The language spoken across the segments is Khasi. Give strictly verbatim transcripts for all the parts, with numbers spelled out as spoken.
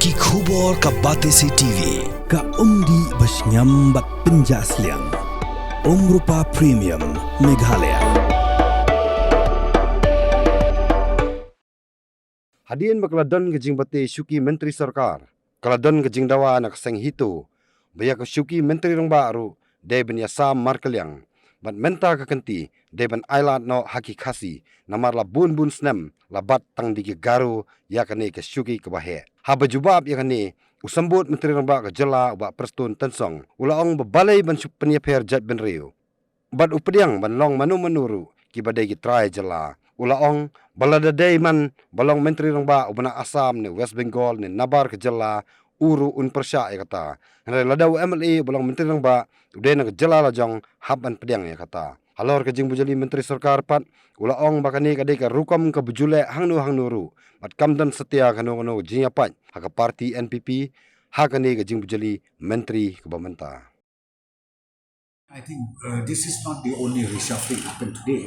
Ki khubor ka Batesi T V, ka umdih ba shngiam bad pynjah sliang. Umrupa Premium, Meghalaya. Hadien ba ka la don ka jingbate shuki Myntri Sorkar, ka la don ka jingdawa na ka seng HITO ba ïa ka shuki Myntri Rangbah ruh dei ban ïasam markylliang. Bad mynta ka kynti dei ban ailad noh ha ki Khasi, namar la bun bun snem la bat tang da ki Garo ïa kane ka shuki kaba heh. Haba jubab ïa kane, u Symbud Myntri Rangbah ka jylla, u Bah Prestone Tynsong, u la ong ba balei ban shu pynïapher jaitbynriew bad u pdiang ban long mano mano ruh kiba dei ki trai jylla. U la ong ba lada dei man ba long Myntri Rangbah uba na Assam ne West Bengal ne nabar ka jylla, u ruh un pyrshah ïa kata. Hynrei lada u M L A uba long Myntri Rangbah u dei na ka jylla lajong, hap ban pdiang ïa kata. Halor ka jingbujli Myntri Sorkar pat, u la ong ba kane ka dei ka rukom kaba ju leh hangno hangno ruh, bad kam don satia kano kano ka jingïapait ha ka party N P P ha kane ka jingbujli Myntri kaba mynta. I think uh, this is not the only reshuffling happened today.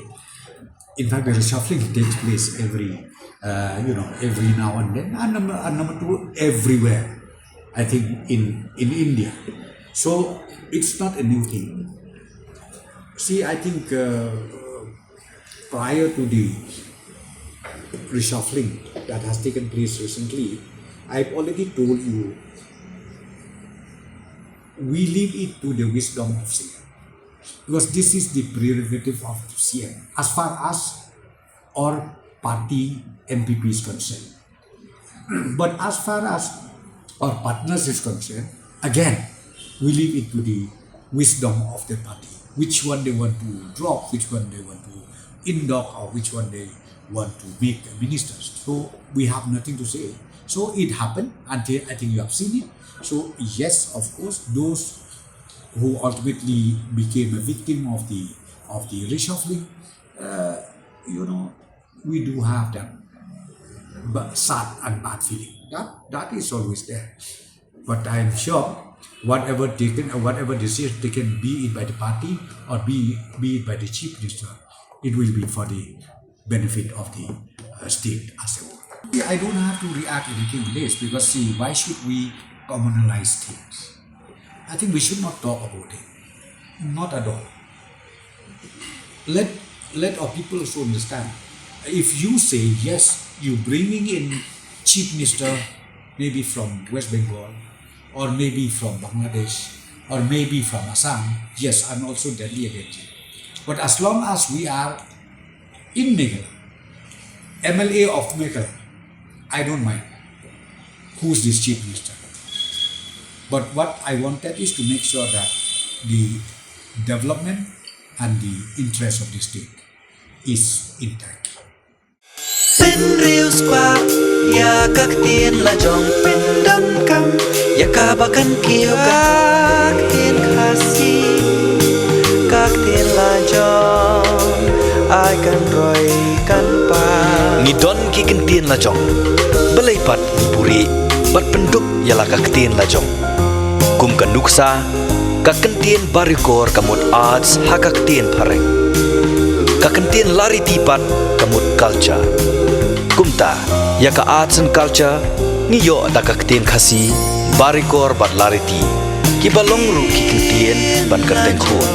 In fact, the reshuffling takes place every, uh, you know, every now and then, and number, and number two, everywhere. I think in in India, so it's not a new thing. See, I think uh, prior to the reshuffling that has taken place recently, I've already told you we leave it to the wisdom of C M, because this is the prerogative of C M as far as our party N P P is concerned. But as far as our partners is concerned, again, we leave it to the wisdom of the party, which one they want to drop, which one they want to induct, or which one they want to make ministers. So we have nothing to say. So it happened, and I think you have seen it. So yes, of course, those who ultimately became a victim of the of the reshuffling, uh, you know, we do have that ba- sad and bad feeling. That that is always there. But I am sure whatever taken, uh, whatever decision taken, be it by the party or be be it by the chief minister, it will be for the benefit of the uh, state as a whole. I don't have to react anything on this because see, why should we communalize things? I think we should not talk about it. Not at all. Let let our people also understand. If you say yes, you bringing in chief minister maybe from West Bengal or maybe from Bangladesh or maybe from Assam, yes, I'm also deadly against it. But as long as we are in Meghalaya, M L A of Meghalaya, I don't mind who's this chief minister. But what I wanted is to make sure that the development and the interest of the state is intact. Pynriew spah ïa ka ktien la jong, pyndonkam ïa kaba kan kiew ka ktien Khasi. Ka ktien la jong ai kan roi kan pa. Ngi don ki kyntien la jong, balei pat ngi buhrieh bad pynduk ïa la ka ktien la jong. Kum ka nuksa, ka kyntien Barikor ka mut arts ha ka ktien phareng. Ka kyntien Lariti pat ka mut culture. Kumta, ïa ka arts and culture ngi ïoh da ka ktien Khasi, Barikor bad Lariti, kiba long ruh ki kyntien ban kyrteng khun.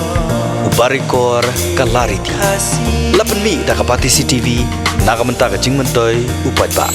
U Barikor, ka Lariti. La pynmih da ka Batesi T V na ka bynta ka jingmyntoi u paidbah.